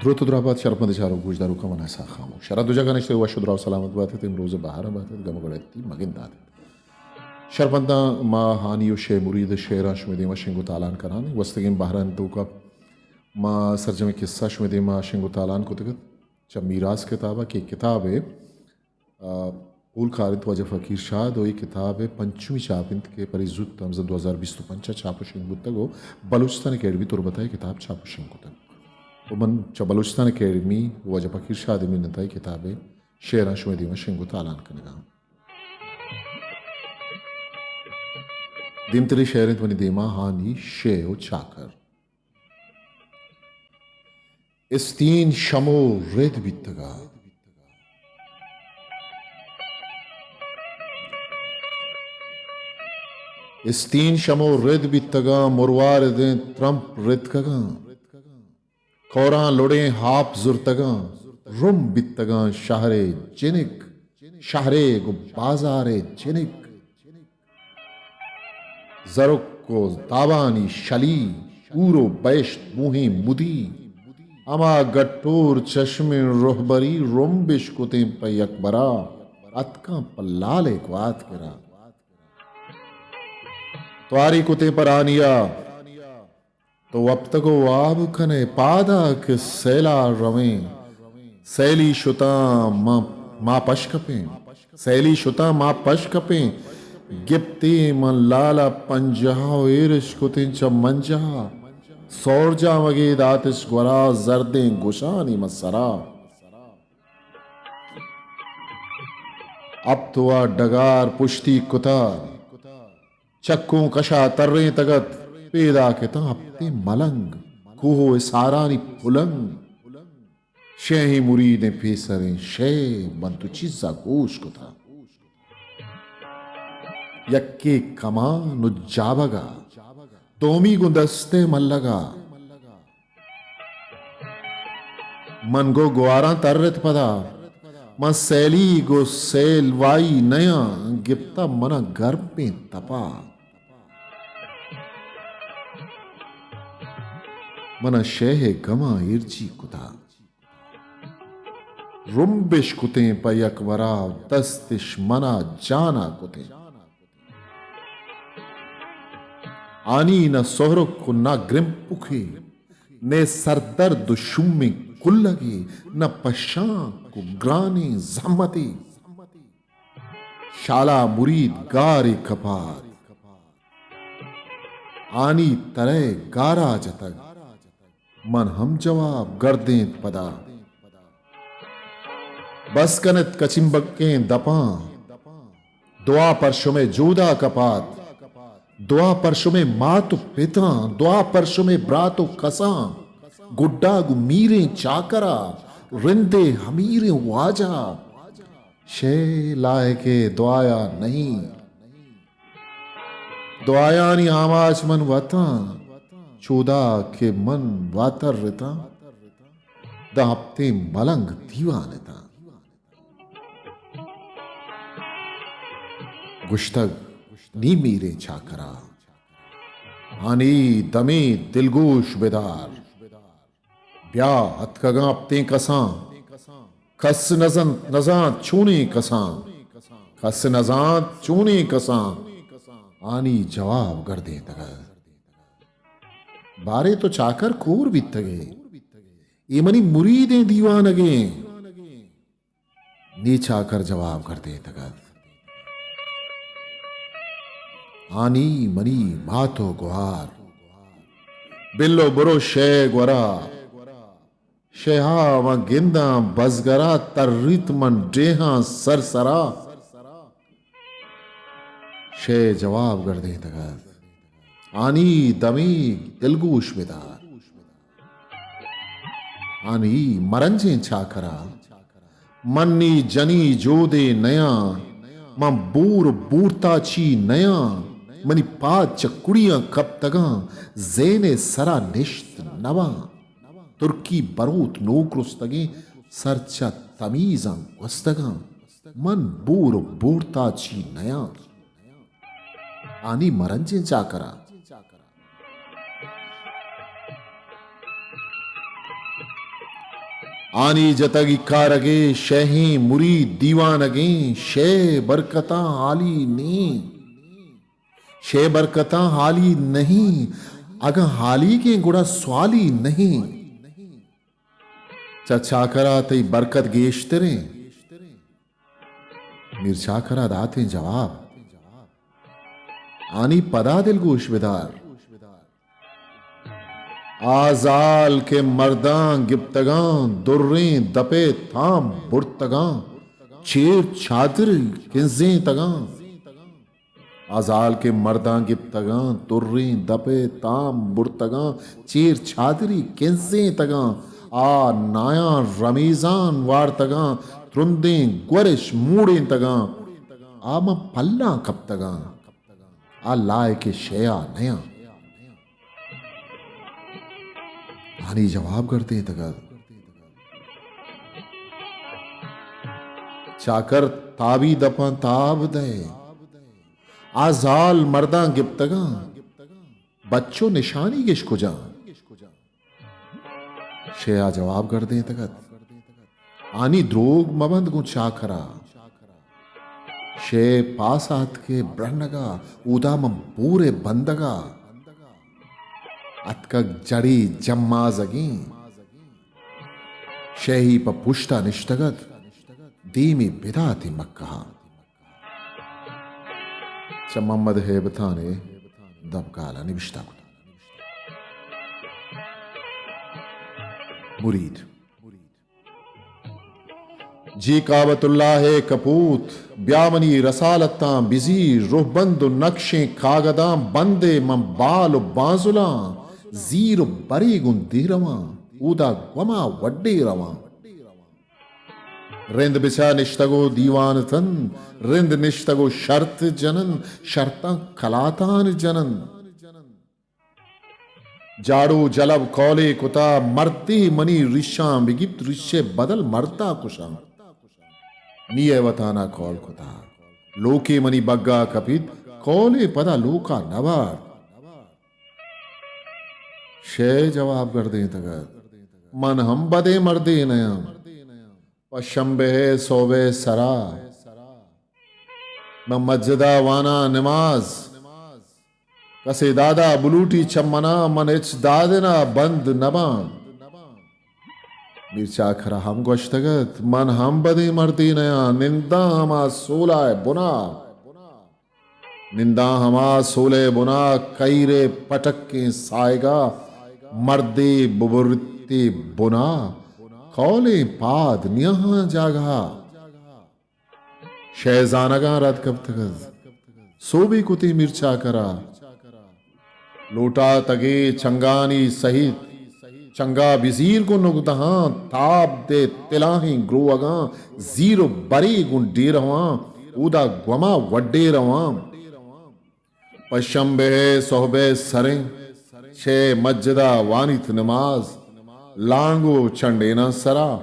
دروت و دراہ بات شرپمند چاروک گوشداروکاں، من اسحاق خاموش۔ شرا دو جاگہ نشتگ، وش و دراہ و سلامت بات ات، امروز بہار بات ات، گم گڑتی مگند دات ات۔ شرپمنداں ما ہانی و شے مرید شعراں شمے دیما شنگ و تالان کنان۔ گوستگیں بہرانی توکا ما سرجمیں قصہ شمے دیما شنگ و تالان کتگ ات۔ چہ میراث کتابا کہ کتابے آ، اولکار انت واجہ فقیر شاد و اے کتاب ء پنچمی چاپ انت کہ پرے زوت ہمزن دو ہزار بیست و پنچ ء چاپ و شنگ بوتگ و بلوچستان اکیڈمی تربت ء اے کتاب چاپ و شنگ کتگ و من چہ بلوچستان اکیڈمی واجہ فقیر شاد ء منت ء اے کتاب ء شعراں شمئے دیما شنگ و تالان کنگاں۔ دیمتری شعر انت منی دیما ہانی شے و چاکر۔ استین شمو رد بیتگا۔ استین شمو رد بیتگاں، مرواردیں ترمپ رتکگاں۔ کوراں لڑیں ہاپ زرتگاں، رم بیتگاں شہرے جنک، شہرے گو بازارے جنک۔ زرک و دابانی شلی، اور و بہشت موہیں مدی، ہما گٹور چشمیں رہبری رمبش کتیں پہ یکبرا، اتکاں پہ لالے گوات کرا۔ تواری کتیں پہ رانیا، تو وپتگ و واب کنئے پادا کہ سیلا رویں۔ سیلی شتاں ما، ما پش کپیں۔ سیلی شتاں ما پش کپیں۔ گپتیں من لالا پنجاہ و ایرش کتیں چہ منجاہ۔ سور جامگے داتش گورا زردیں گشانی من سرا۔ اب تو آ ڈگار پشتی کتا۔ چکوں کشا ترینتگ ات، پیداک اتاں ہپتیں ملنگ، کوہ و اسارانی پلنگ۔ شیہیں مریدیں پیسریں شے من تو چیزا گوش کتا۔ یکے کمان و جابگا، دومی گوں دستے ملگا۔ من گوں گواراں ترت پدا، من سیلی گوں سیل وائی نیاں، گپتا منا گرمیں تپا۔ منا شے گماں ایرجی کتا۔ رمبش کتیں پہ یک برا، دستش منا جانا کتیں۔ آنی نہ سہرک و نہ گرمپکے، نئے سردرد و شومیں کلگے، نہ پشانک و گرانیں زحمتے۔ شالا مرید گارے کپات، آنی ترئے گارا جتگ۔ من ہم جواب گردینت پدا۔ بس کنت کچمبکیں دپاں، دعا پر شمئے جودا کپات، دعا پر شمئے مات و پتاں، دعا پر شمئے برات و کساں، گڈا گوں میریں چاکرا، رندے ہمیریں واجہ، شے لائق دعایا نہیں۔ دعایانی آماچ من وتاں، چودا کہ من واتر رتاں، داں ہپتیں ملنگ دیوان اتاں۔ گشتگ نی میریں چاکرا، آنی دمے دلگوش بدار۔ بیا اتکگاں ہپتیں کساں، کس نزنت، نزانت چونیں کساں، کس نزانت چونیں کساں۔ آنی جواب گردینتگ ات۔ بارے تو چاکر کور بیتگے، اے منی مریدیں دیوانگیں۔ نی چاکر جواب گردینتگ ات۔ آنی منی مات و گوار۔ بل و برو شے گورا۔ شے ہا من گنداں بزگرا، تریت من ڈیہاں سر سرا۔ شے جواب گردینتگ ات۔ آنی دمے دلگوش بدار۔ آنی مرنجیں چاکرا، من نی جنی جودے نیاں، من بور بورتاچی نیاں، منی پاد چہ کڑیاں کپتگاں، زین ء سرا نشت نباں۔ ترکی بروت نوک رستگیں، سر چہ تمیزاں گوستگاں، من بور بورتاچی نیاں۔ آنی مرنجیں چاکرا۔ آنی جتگ ای کارگے، شے ایں مرید دیوانگیں، شے برکتاں حالی نیں۔ شے برکتاں حالی نہیں، اگاں حالیگیں گڑا سوالی نہیں۔ چہ چاکرا تئی برکت گیشتریں۔ میر چاکرا داتیں جواب۔ آنی پدا دلگوش بدار۔ آ زال کہ مرداں گپتگاں، دریں دپے تام برتگاں، چیر چادر کنزینتگاں۔ آ زال کہ مرداں گپتگاں، دریں دپے تام برتگاں، چیر چادری کنزینتگاں۔ آ نایاں رمیزان وارتگاں، ترندیں گورش موڑینتگاں۔ آ من پلاں کپتگاں، آ لائق شے ءَ نیاں۔ آنی جواب گردینتگ ات۔ چاکر تابی دپاں تاب دئے۔ آ زال مرداں گپتگاں۔ بچو نشانی گش کجا؟ شے ءَ جواب گردینتگ ات۔ آنی دروگ مبند گوں چاکرا۔ شے پاس ءَ اتک ءَ برہنگ ءَ، اودا من بور ءِ بندگ ءَ۔ اتکگ جڑی جمازگیں۔ شے ئی پہ پشت ءَ نشتگ ات، دیمی بداتی مکہ ءَ۔ چہ محمد ہیبتان ءِ دبگال ءَ نبشتہ کتگ۔ مرید۔ جی کعبۃ اللہ ءِ کپوت، بیا منی رسالتاں بزیر، رہبند و نقشیں کاگداں بندے، من بال و بانزلاں زیر و بری گوں دے رواں، اودا گوما وڈے رواں۔ رند بچا نشتگ و دیوان تن، رند نشتگ و شرط جنن، شرطاں کلاتان جنن۔ جاڑو جلب کولے کتا، مردے منی ریشاں بگیپت، ریشے بدل مردا کشاں۔ نی اے وتانا کول کتا، لوکے منی بگا کپیت، کولے پدا لوکا نبارت۔ شے جواب گردینتگ ات، من ہم بدیں مردے نیاں۔ پشمبہ ءِ سہب ءِ سرا من مسجدا واناں نماز۔ کسے دادا بلوٹی چہ منا، من ہچ دادنا بند نباں۔ میر چاکرا ہم گوشتگ ات، من ہم بدیں مردے نیاں، ننداں ہما سولا ءِ بنا۔ ننداں ہما سولے بنا، کئیرے پٹکیں ساہگا، مردے ببرتے بنا، کولیں پاد نیاہاں جاگہا۔ شے زانگاں رد کپتگ ات۔ سوبی کتی میر چاکرا۔ لوٹاتگے چنگانی سہیت، چنگا بزیر گوں نگدہاں، تاب دے تلاہیں گروہگاں، زیر و بری گوں ڈیرہواں، اودا گوما وڈے رواں۔ پشمبہ ءِ سہب ءِ سریں، شے مسجدا وانیت نماز، لانگ و چنڈیناں سرا۔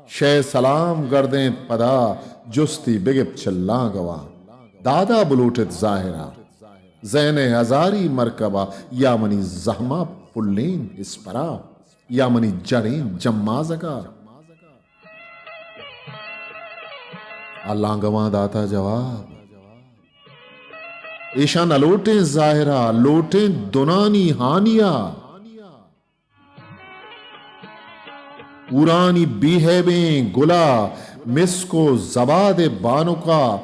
شے سلام گردینت پدا، جستی بگپت چہ لانگواں۔ دادا بلوٹت ظاہرا، زین ہزاری مرکبا، یا منی زہما پلین اسپرا، یا منی جڑین جمازگا۔ آ لانگواں داتا جواب، ایشاں نہ لوٹیں ظاہرا، لوٹیں دنانی ہانیا۔ حورانی بے ہیبیں گلا، مسک و زباد بانکا۔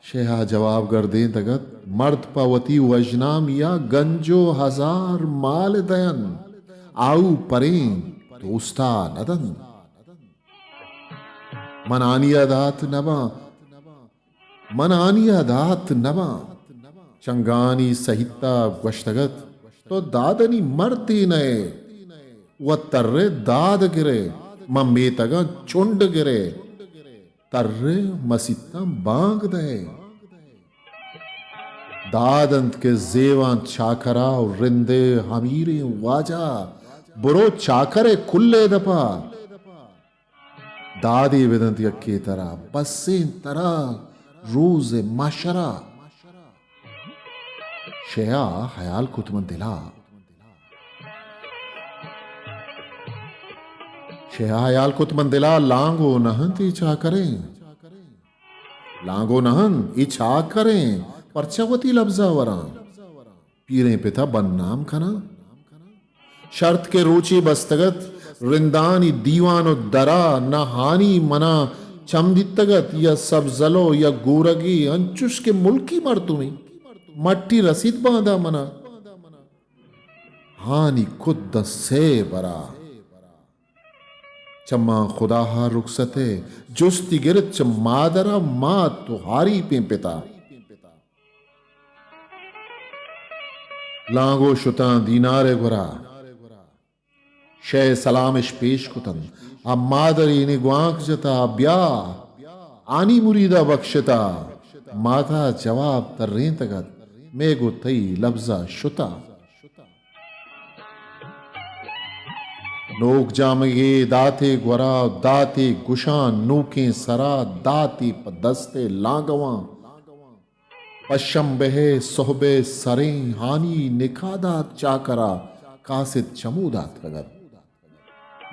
شے ءَ جواب گردینتگ ات، مرد پہ وتی وژنامیا گنج و ہزار مال دینت، آہو پریں دوستا نہ دنت۔ من آنیا دات نباں، من آنیا دات نباں۔ چنگانی سہیتا گوشتگ ات، تو دادنی مردے نئے، وت ترے داد گرے، من میتگاں چنڈ گرے، ترے مسیتاں بانگ دئے۔ داد انت کہ زیوان چاکرا و رندے امیریں واجہ، برو چاکرے کلے دپا۔ دادے بدنت یکے ترا، بسیں ترا روز محشرا۔ شے ءَ ہیال کت من دلا۔ شے ءَ ہیال کت من دل ءَ، لانگو نہ انت اے چاکریں۔ لانگو نہ انت اے چاکریں، پرچا وتی لبز ءَ وراں؟ پیریں پت ءَ بدنام کناں؟ شرط کہ روچے بستگ ات، رندانی دیوان ءُ در ءَ نہ ہانی من ءَ چم دیتگ ات، یا سبزلو یا گورگے، انچش کہ ملکی مردمے مٹی رسیت باندا من ءَ۔ ہانی کت داں سے برا۔ چماں خدا ءَ رخصت ءَ جستی گرت چہ مادر ءَ، مات تو ہاریپیں پت ءَ۔ لانگو شتاں دینار ءِ گورا۔ شے سلامش پیش کتنت۔ آ مادرینی گوانک جتا، بیا، آنی مرید ءَ بکشتا۔ مات ءَ جواب ترینتگ ات، مے گو تئی لبز ءَ شتا۔ نوک جامگے داتے گورا، داتے گشاں نوکیں سرا، داتے پہ دست ءِ لانگواں۔ پشمبہ ءِ سہب ءِ سریں ہانی نکاح دات چاکر ءَ، کاسد چمودا اتکگ ات۔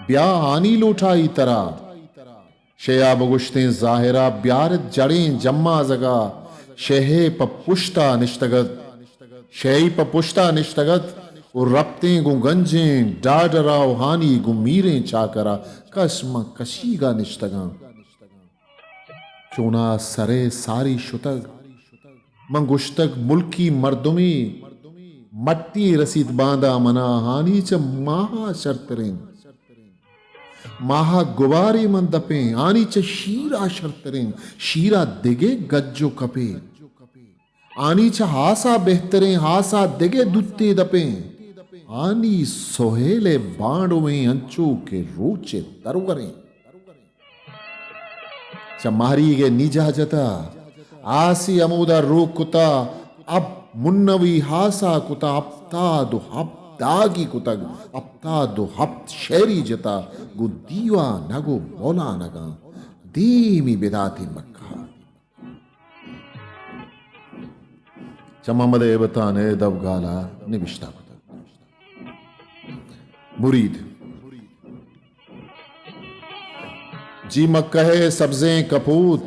بیا ہانی لوٹائی ترا۔ شے ءَ بگوشتیں ظاہر ءَ بیارت جڑیں جمازگ ءَ۔ شے پہ پشت ءَ نشتگ ات۔ شے پہ پشت ءَ نشتگ ات ءُ رپتیں گوں گنجیں ڈاڈر ءَ ءُ ہانی گوں میریں چاکر ءَ۔ کش من کشیگ ءَ نشتگاں۔ چوناہا سرئے ساری شتگ۔ من گوشتگ، ملکی مردمے مٹی رسیت باندا منا، آنی چہ ماہا شرتریں۔ ماہا گبارے من دپیں، آنی چہ شیرا شرتریں۔ شیرا دگہ گج و کپے۔ آنی چہ ہاسا بہتریں، ہاسا دگہ دوتے دپیں۔ آنی سہیل ءِ بانڈویں انچو کہ روچ ءِ دروریں۔ چہ ماریگ ءَ نیجا جتا، آسی ہمودا روک کتا، اب منوی ہاسا کتا، ہپتاد و ہپت داگی کتگ، ہپتاد و ہپت شعری جتا، گوں دیوانگ و مولانگاں دیمی بداتی مکہ۔ چہ محمد ہیبتان ءِ دبگال ءَ نبشتہ کتگ۔ مرید۔ جی مکہ ءِ سبزیں کپوت،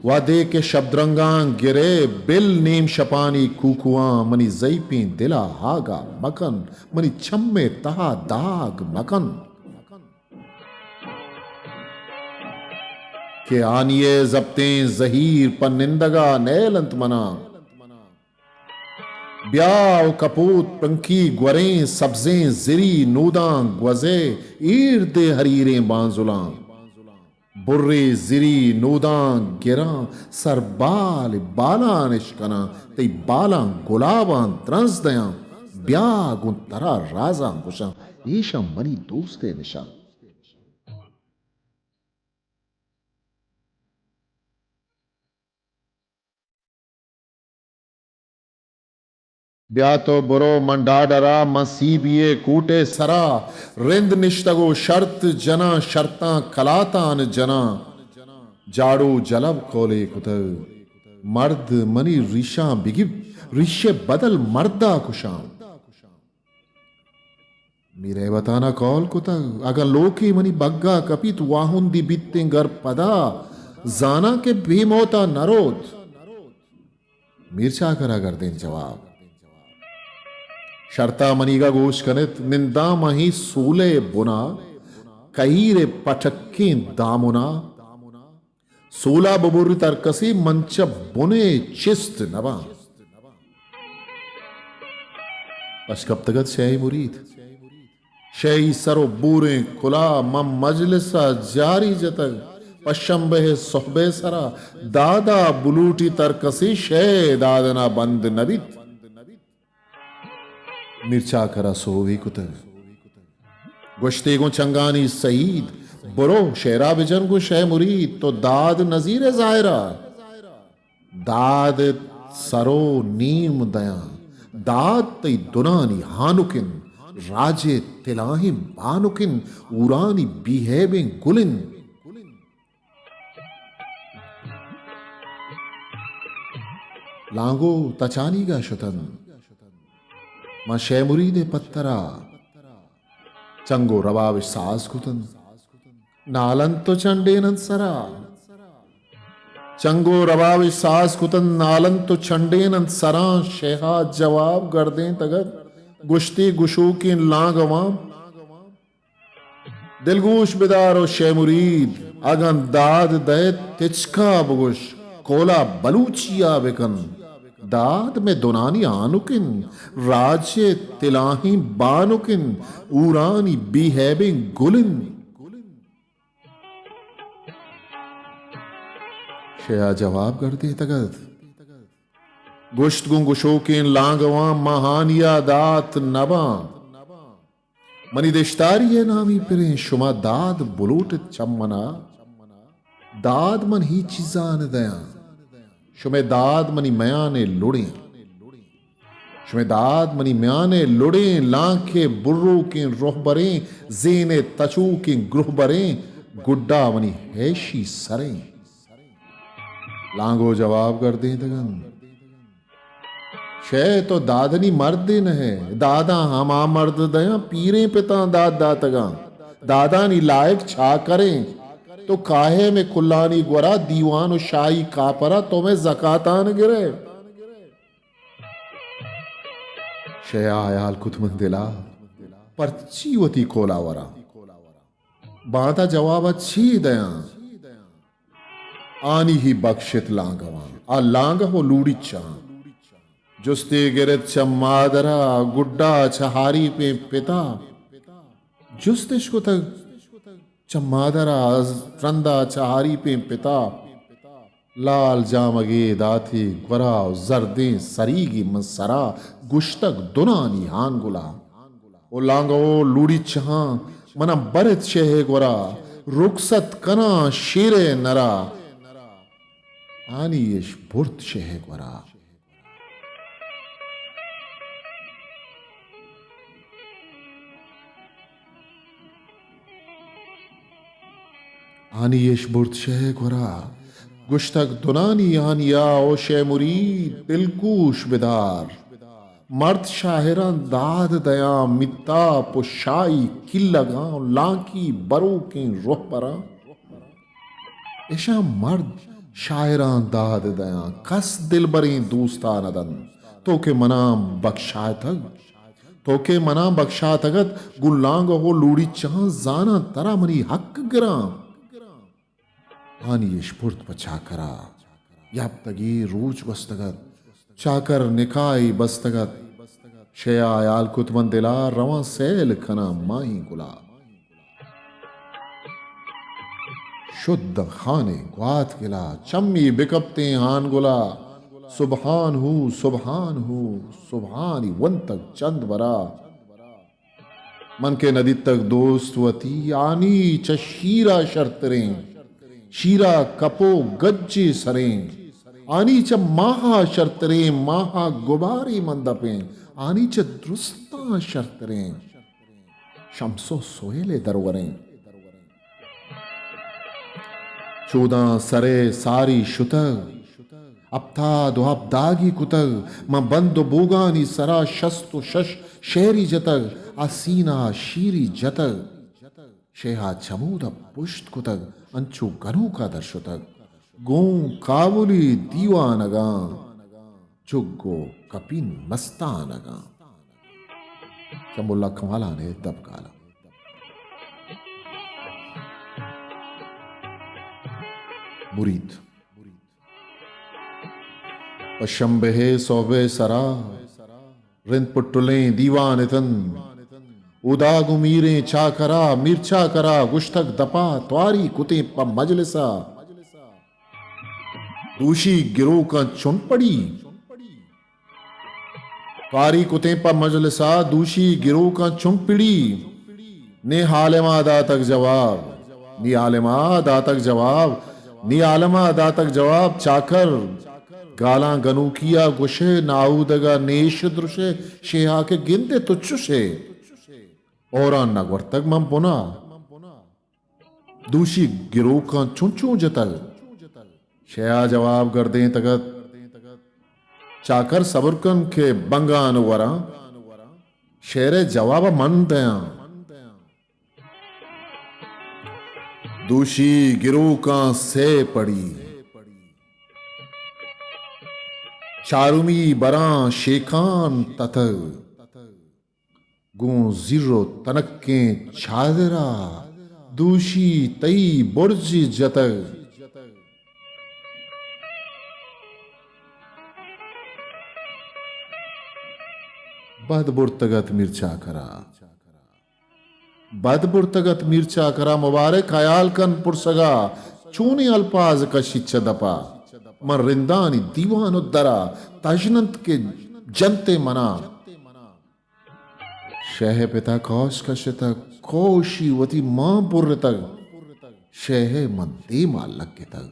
وہدے کہ شبدرنگاں گرے، بل نیم شپانی کوکواں، منی زئیپیں دل ءَ ہاگا مکن، منی چم ءِ تہا داگ مکن۔ کہ آنی ءِ زپتیں زہیر پہ نندگ ءَ نیل انت منا۔ بیا او کپوت پنکی گوریں سبزیں زری نوداں گوزے، ایر دے ہریریں بانزلاں۔ برے زری نوداں گراں، سر بال بالاں اشکناں، تئی بالاں گلاباں درنز دیاں۔ بیا گوں ترا رازاں گوشاں، ایشاں منی دوست ءِ نشاں۔ بیا تو برو من ڈاڈر ءَ، من سی بی ءِ کوٹ ءِ سرا رند نشتگ و شرط جناں، شرطاں کلاتان جناں۔ جاڑو جلب کولے کتگ، مرد منی ریشاں بگپت، ریش ءِ بدل مرد ءَ کشاں۔ میر ہیبتان ءَ کال کتگ، اگاں لوکے منی بگا کپیت، واہندی بیتیں گر پدا، زاناں کہ بے موتا نہ روت۔ میر چاکر ءَ گردیں جواب۔ شرطا منیگا گوش کنت، ننداں ماہیں سولے بنا، کہیر پٹکیں دامنا۔ سولا ببریت ہر کسے، من چہ بنے چست نباں۔ پشکپتگ ات شے مرید۔ شے سر و بوریں کلا من مجلس ءَ جاری جتگ۔ پشمبہ ءِ سہب ءِ سرا دادا بلوٹیت ہر کسے، شے دادنا بند نبیت۔ میر چاکر ءَ سوبی کتگ۔ گوشتے گوں چنگانی سعید، برو شعرا بجن گوں شے مرید، تو داد نزیرے ظاہرا۔ داد سر و نیم دیاں، داد تئی دنانی ہانکن، راجے تلاہیں بانکن، اورانی بیہیبیں گلن۔ لانگو تچانیگا شتنت۔ من شے مرید ءِ پترا چنگ و ربابش ساز کتنت۔ نالنت و چنڈیننت سرا۔ چنگ و ربابش ساز کتنت، نالنت و چنڈیننت سراں۔ شے ءَ جواب گردینتگ ات، گوشتی، گشوکیں لانگواں، دلگوش بدار و شے مرید، اگاں داد دئیت تچکا بگوش، کولا بلوچیا بکن۔ داد مئے دنانی آنک انت، راج ءِ تلاہیں بانک انت، ہورانی بے ہیبیں گل انت۔ شے ءَ جواب گردینتگ ات، گوشت، گوں گشوکیں لانگواں، ما ہانیا دات نباں۔ منی دشتاری ءِ نامی پریں، شما داد بلوٹت چہ منا، داد من ہیچ چیزا نہ دیاں۔ شمئے داد منی میان ءِ لڑیں۔ شمئے داد منی میان ءِ لڑیں، لانک ءِ بروکیں رہبریں، زین ءِ تچوکیں گروہبریں، گڈا منی ہیشی سریں۔ لانگو جواب گردینتگ انت، شے تو دادنی مردے نہ ئے، داداں ہما مرد دیاں، پیریں پتاں داد داتگاں۔ دادانی لائق چاکریں۔ تو کاہے مئے کلانی گورا، دیوان و شاہی کاپرا، تو مئے زکاتاں گرئے۔ شے ءَ ہیال کت من دلا، پرچی وتی کولا وراں؟ باندا جواب ءَ چی دیاں؟ آنی ہی بکشت لانگواں، آ لانگہ و لوڑیچاں۔ جستے گرت چہ مادرا، گڈا چہ ہاریپیں پتا۔ جستش کتگ چہ مادرا، رندا چہ ہاریپیں پتا۔ لال جامگے داتی گورا و زردیں سریگی من سرا، گشتگ دنانی ہانگلا۔ او لانگو لوڑیچہاں، منا برت شے ءِ گورا، رخصت کناں شیر ءِ نرا۔ آنی اش برت شے ءِ گورا۔ آنی اش برت شے ءِ گورا۔ گشتگ دنانی آنیا، او شے مرید، دلگوش بدار۔ مرد شاعراں داد دیاں، میتاپ و شاہی کلگاں، لانکی بروکیں رہبراں۔ اشاں مرد شاعراں داد دیاں، کس دلبریں دوستا نہ دنت۔ تو کہ مناں بکشاتگ، تو کہ مناں بکشاتگ ات، گوں لانگہ و لوڑیچہاں زاناں ترا منی حق گراں۔ آنی اش برت پہ چاکرا، یاپتگی روچ گوستگ ات، چاکر نکاحی بستگ ات۔ شے ءَ ہیال کت من دلا، رواں سیل کناں ماہیں گلا۔ شد داں خانے گوات گلا، چمی بکپتیں ہان گلا۔ سبحان ہو، سبحان ہو، سبحانی ونتگ چند برا۔ من کہ ندیتگ دوست وتی، آنی چہ شیرا شرتریں۔ شیرا کپو گجے سریں۔ آنی چہ ماہا شرتریں، ماہا گبارے من دپیں۔ آنی چہ درستاں شرتریں۔ شمس و سہیل ءِ دروریں۔ چوداں سرے ساری شتگ، ہپتاد و ہپت داگی کتگ، من بند و بوگانی سرا شست و شش شعری جتگ، آ سینہ ءَ شیری جتگ۔ شے ءَ چمودا پشت کتگ، انچو گنوکا در شتگ۔ گوں کاولی دیوانگاں، چگ و کپین مستانگاں۔ چہ ملا کمالان ءِ دپ کالا۔ مرید۔ پہ شمبے ءِ سہب ءِ سرا رند پٹلیں دیوان اتنت۔ اودا گوں میریں چاکرا، میر چاکرا گوشتگ دپا تواری کتیں پہ مجلسا۔ دوشی گروکاں چنت پڑی۔ تواری کتیں پہ مجلسا، دوشی گروکاں چنت پڑی۔ نی عالما داتگ جواب، نی عالما داتگ جواب، نی عالما داتگ جواب۔ چاکر گالاں گنوکیا گوشے، ناہودگا نیش درشے، شے ءَ کہ گندے تو چشے۔ اوراں نگورتگ من بنا۔ دوشی گروکاں چون چون جتگ؟ شے ءَ جواب گردینتگ ات، چاکر صبر کن کہ بنگان وراں، شعر ءِ جواب ءَ من دیاں۔ دوشی گروکاں سئے پڑی، چارمی براں شیکان تتگ۔ گوں زیر و تنکیں چادرا دوشی تئی برج جتگ۔ بد برتگ ات میر چاکرا، بد برتگ ات میر چاکرا۔ مبارک، ہیال کن پرسگا چونیں الپاز کشیت چہ دپا۔ من رندانی دیوان و درا تژن انت کہ جنت منا۔ شہ ء پت ء کاش کشتگ، کاشی وتی مان برتگ، شہ ء من دیما لگتگ۔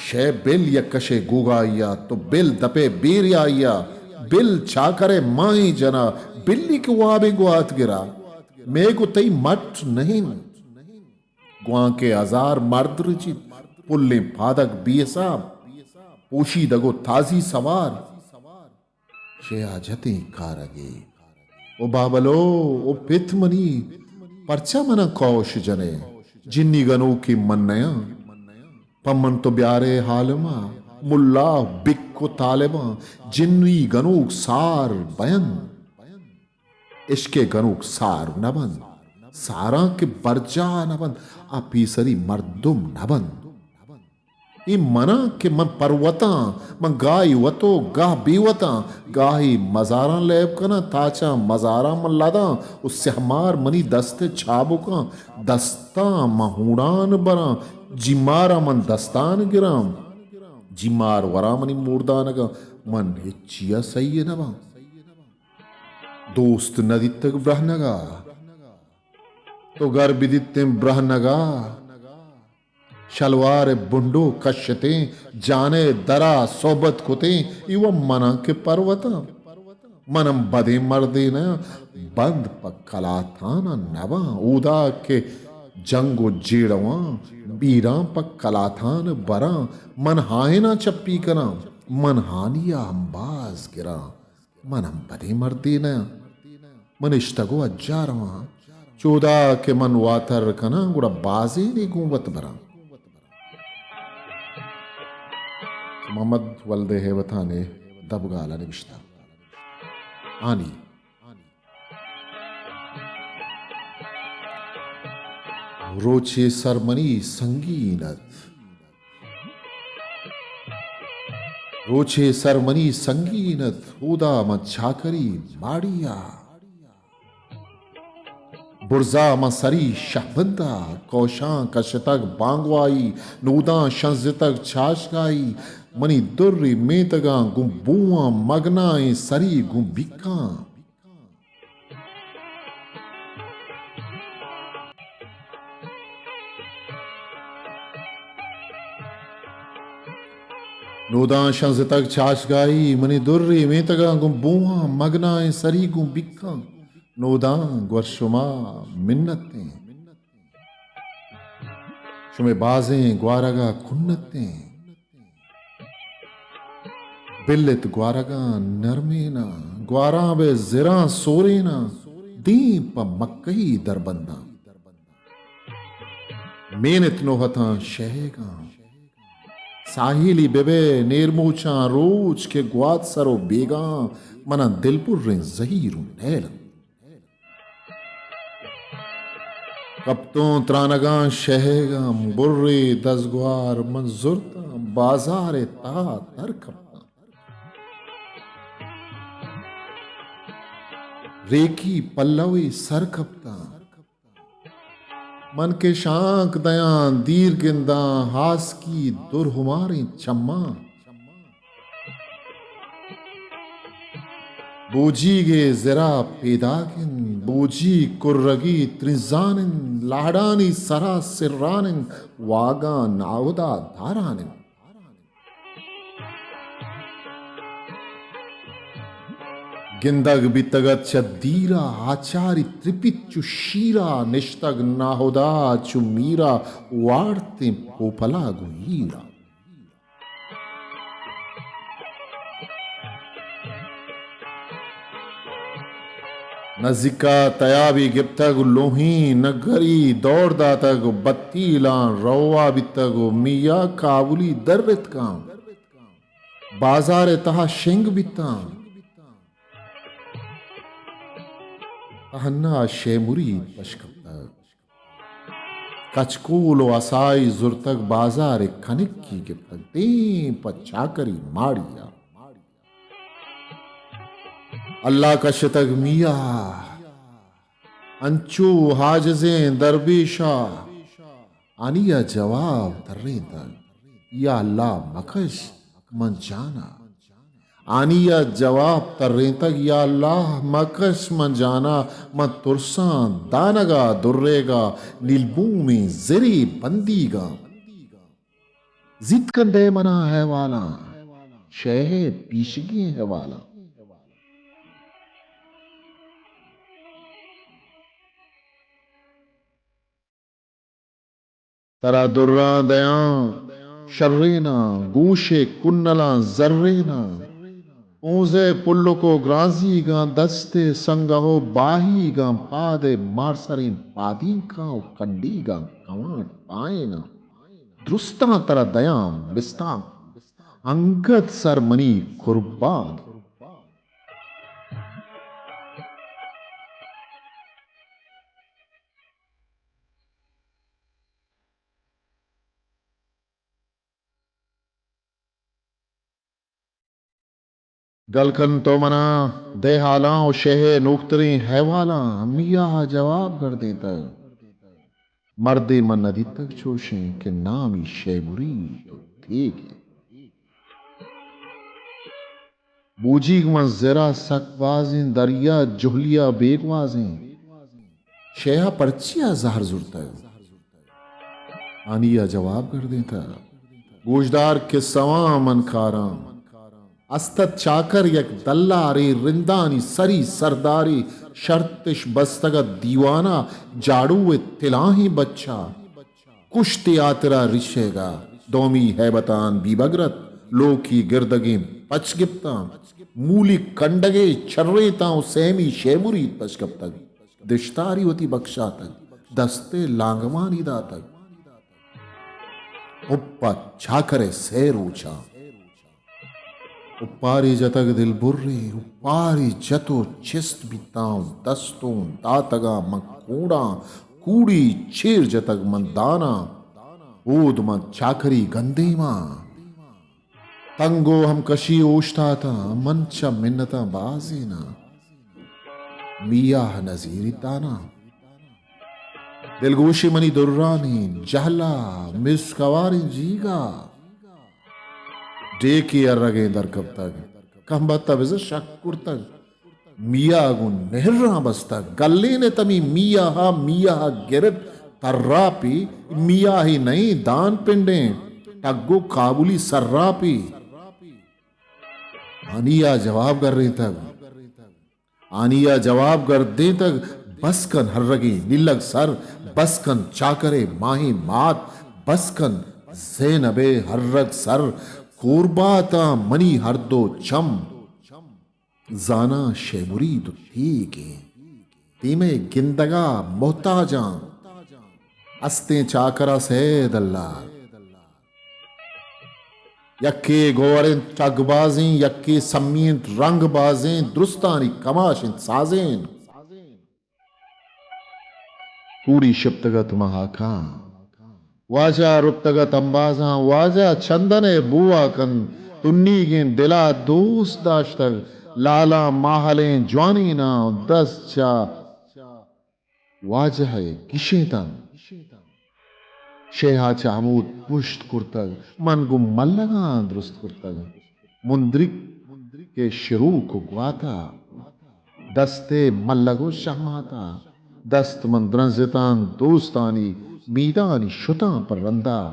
شہ بل یک کشے گوگائی ء، تو بل دپے بیریائی ء، بل چاکرے ماہیں جنا، بلی کہ وابیں گوات گرا، مے گو تئی مٹ نہیں۔ گوانکے ہزار مرد رچیت، پلیں پادگ بے حساب، پوشیدگ و تازی سوار۔ شے حاجتیں کارگے۔ او بابلو، او پت منی، پرچا منا کوش جنے؟ جنی گنوکی من نیاں۔ پہ من تو بیارے حالما، ملا بک و طالباں، جنی گنوک سار بینت۔ عشق ء گنوک سار نہ بنت، ساراں کہ برجاہ نہ بنت، آ پیسری مردم نہ بنت۔ اے مناں کہ من پروتاں، من گاہی وتو، گاہ بے وتاں، گاہی مزاراں لیب کناں، تاچاں مزاراں من لداں و سہمار منی دست ء چابکاں، دستاں من ہونڈان براں، جیماراں من دستان گراں، جیمار وراں منی موردانگاں، من ہچیا سہی نہ باں۔ دوست نہ دیتگ برہنگا، تو گر بدیتیں برہنگا، شلوار بنڈو کشتیں، جانے درا صحبت کتیں، ایوہ مناں کہ پروتاں۔ منم بدیں مردے نیاں، بند پہ کلاتان نباں۔ اودا کہ جنگ و جیڑواں، بیراں پہ کلاتان براں، من ہائناں چپی کناں، من ہانیا ہمباز گراں۔ من ہم بدیں مردے نہ آں۔ من اشتگ و اجا رواں۔ چودا کہ من واتر کناں، گڑا بازینے گوں وت براں۔ محمد ولد ہیبتان ء دبگال ء نبشتہ۔ آنی روچے سر منی سنگین ات۔ روچے سر منی سنگین ات، اودا من چاکری ماڑی ء۔ برزا من سری شہبند ء، کوشاں کشتگ بانگوائی، نوداں شنزتگ چاشگائی، منی دری میتگاں گوں بوواں مگنائیں سری گوں بیکاں۔ نوداں شنزتگ چاشگائی، منی دری میتگاں گوں بوہاں، مگنائیں سری گوں بیکاں۔ نوداں گور شما منتیں، شمے بازیں گوارگا کنتیں۔ بلت گوارگاں نرمیناں، گواراں بہ زراں سوریناں، دیم پہ مکہی دربنداں۔ مینت نوہتاں شہیگاں، ساہیلی بہ بئے نیرموچاں، روچ کہ گوات سر و بیگاں، منا دلپریں زہیر و نیل انت۔ کپتوں ترانگاں شہیگاں، برے دزگوار من زرتاں، بازار ء تہا در کپتاں۔ ریکی پلوے سر کپتاں۔ من کہ شانک دیاں، دیر گنداں، ہاسکی درہماریں چماں۔ بوجیگے زرا پیداک انت، بوجی کرگی ترنزان انت، لاڑانی سرا سران انت، واگاں ناہدا داران انت۔ گندگ بیتگ ات چہ دیرا، آچاری ترپیت چو شیرا، نشتگ ناہدا چو میرا، وارتیں پوپلا گوں ہیرا۔ نزیکا تیابی گپتگ و لوہیں نگری دور داتگ و بتیلاں روا بیتگ و میا کابلی در رتکاں۔ بازار ءِ تہا شنگ بیتاں۔ تہنا شے مرید پش کپتگ۔ کچکول و عصائی زرتگ، بازار ءِ کنکی گپتگ، دیم پہ چاکری ماڑی ءَ۔ اللہ کشتگ میا، انچو عاجزیں درویشا۔ آنی ءَ جواب ترینتگ، یا اللہ مکش من جانا۔ آنی ءَ جواب ترینتگ، یا اللہ مکش من جانا، من ترساں دانگا دریگا نیلبومیں زری بندیگاں۔ زیت کن دئے منا احوالاں، شے ءِ پیشگیں احوالاں۔ ترا دراں دیاں شریناں، گوش ءِ کنلاں زریناں۔ پونز ءِ پلک و گرانزیگاں، دست ءِ سنگہ و باہیگاں، پاد ءِ مارسریں پادینکاں و کنڈیگاں، کوانٹ پائیناں۔ درستاں ترا دیاں بستاں، انگت سر منی قربان۔ گل کن تو منا دئے حالاں و شے ءِ نوکتریں احوالاں۔ میا ءَ جواب گردینتگ، مردے من نہ دیتگ چوشیں کہ نامی شے مرید و تیگ انت۔ بوجیگ من زرا سک بازیں، دریا جہلیا بیگوازیں۔ شے ءَ پرچیا زہر زرتگ؟ آنی ءَ جواب گردینتگ، گوشدار کسہواں من کاراں۔ است ات چاکر یک دلارے، رندانی سری سردارے، شرطش بستگ ات دیوانا، جاڑو ءِ تلاہیں بچا۔ کشت ءِ ہاترا ریشیگا، دومی ہیبتان بیبگر ات، لوکی گردگیں پچ گپتاں، مولی کنڈگے چرینتاں و سیمی شے مرید پش کپتگ۔ دشتاری وتی بکشاتگ، دست ءِ لانگمانی داتگ۔ اپا چاکر ءِ سے روچاں۔ اپاری جتگ دلبرے، اپاری جت و چست بیتاں و دستوں داتگاں من کوڑاں، کوڑی چیر جتگ من داناں، اود من چاکری گندیماں۔ تنگ و ہمکشی اوشتاتاں، من چہ منتاں بازیناں۔ میاہ نزیری داناں۔ دلگوشی منی درانی جہلا، مسکواریں جیگا۔ ڈیکی ارگیں در کپتگ، کمبت ءَ بزاں شک کرتگ۔ میاہ گوں نہراں بستگ۔ گلین ات ہمے میاہ ءَ، میاہ ءَ گرت تراپی، میاہی نئیں دان پنڈیں، ٹگ و کابلی سراپی۔ آنی ءَ جواب گرینتگ۔ آنی ءَ جواب گردینتگ، بس کن ہرگیں نیلگ سر، بس کن چاکرے ماہیں مات، بس کن زینبے ہرگ سر، کورباتاں منی ہر دو چم۔ زاناں شے مرید و تیگیں، دیمے گندگا محتاجاں۔ استیں چاکرا سید اللہ۔ یکے گوہر انت ٹگ بازیں، یکے سمی انت رنگ بازیں، درستانی کماش انت سازیں۔ کوڑی شپتگ ات مہاکاں، واجہ رپتگ ات امبازاں، واجہ چندن ءِ بوا کن، تنیگیں دلا دوست داشتگ، لالاں ماہلیں جوانیناں، دست چہ واجہ ءَ گشینتاں۔ شے ءَ چہ ہمود پشت کرتگ، من گوں ملگاں درست کرتگ۔ مندرک کہ شروک و گواتا، دست ءِ ملگ و شہماتا۔ دست من درنزتاں دوستانی میدانی شتاں پر رندا۔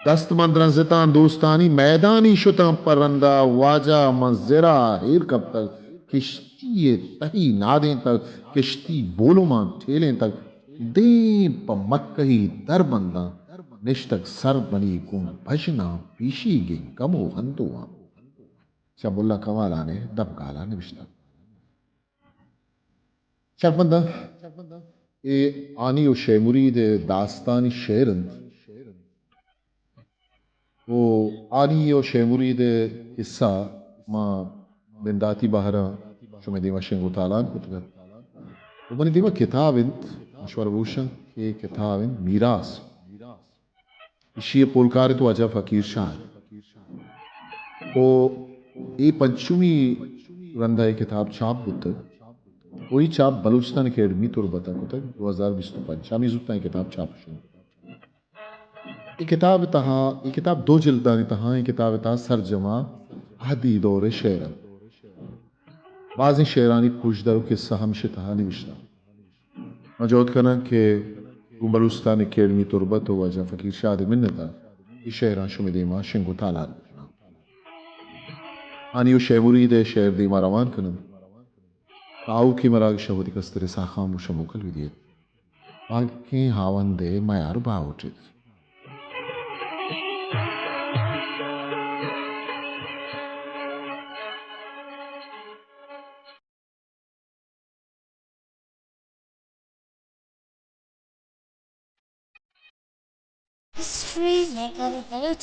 دست من درنزتاں دوستانی میدانی شتاں پر رندا۔ واجہ من زرا ہیر کپتگ، کشتی ءِ تہی نادینتگ، کشتی بولماں ٹیلینتگ۔ دیم پہ مکہی دربنداں نشتگ، سر منی گوں بژناں پیشیگیں گم و اندوہاں۔ چہ ملا کمالان ءِ دمگالاں نبشتہ۔ شرپمنداں، اے ہانی و شے مرید ءِ داستانی شعر انت۔ و ہانی و شے مرید ءِ قصہ ما بنداتی بہراں شمئے دیما شنگ و تالان کتگ ات۔ و منی دیما کتاب انت، مشورہ گوشاں کہ کتاب انت میراث۔ ایشی ءِ پولکار انت واجہ فقیر شاہ۔ و اے پنچمی رندا اے کتاب چاپ بوتگ۔ و اے چاپ بلوچستان اکیڈمی تربت ءَ کتگ، دو ہزار بیست و پنچ۔ ہمے زوتاں اے کتاب چاپ شنگ۔ اے کتاب تہا، اے کتاب دو جلدانی تہا، اے کتاب تہا سرجما اہدی دور ءِ شعر انت۔ بازیں شعرانی پژدر و قصہ ہم اشی تہا نوشتہ۔ من جہد کناں کہ گوں بلوچستان اکیڈمی تربت و واجہ فقیر شاد ءِ منت ءَ اے شعراں شمئے دیما شنگ و تالان بکناں۔ ہانی و شے مرید ءِ شعر دیما روان کناں۔ آؤکیں مراگش ءَ وتی کستریں ساہ خاموش ءَ موکل بدیت۔ پاکیں ہاوند ءِ میار باہوٹ ایت۔ History Maker Belt.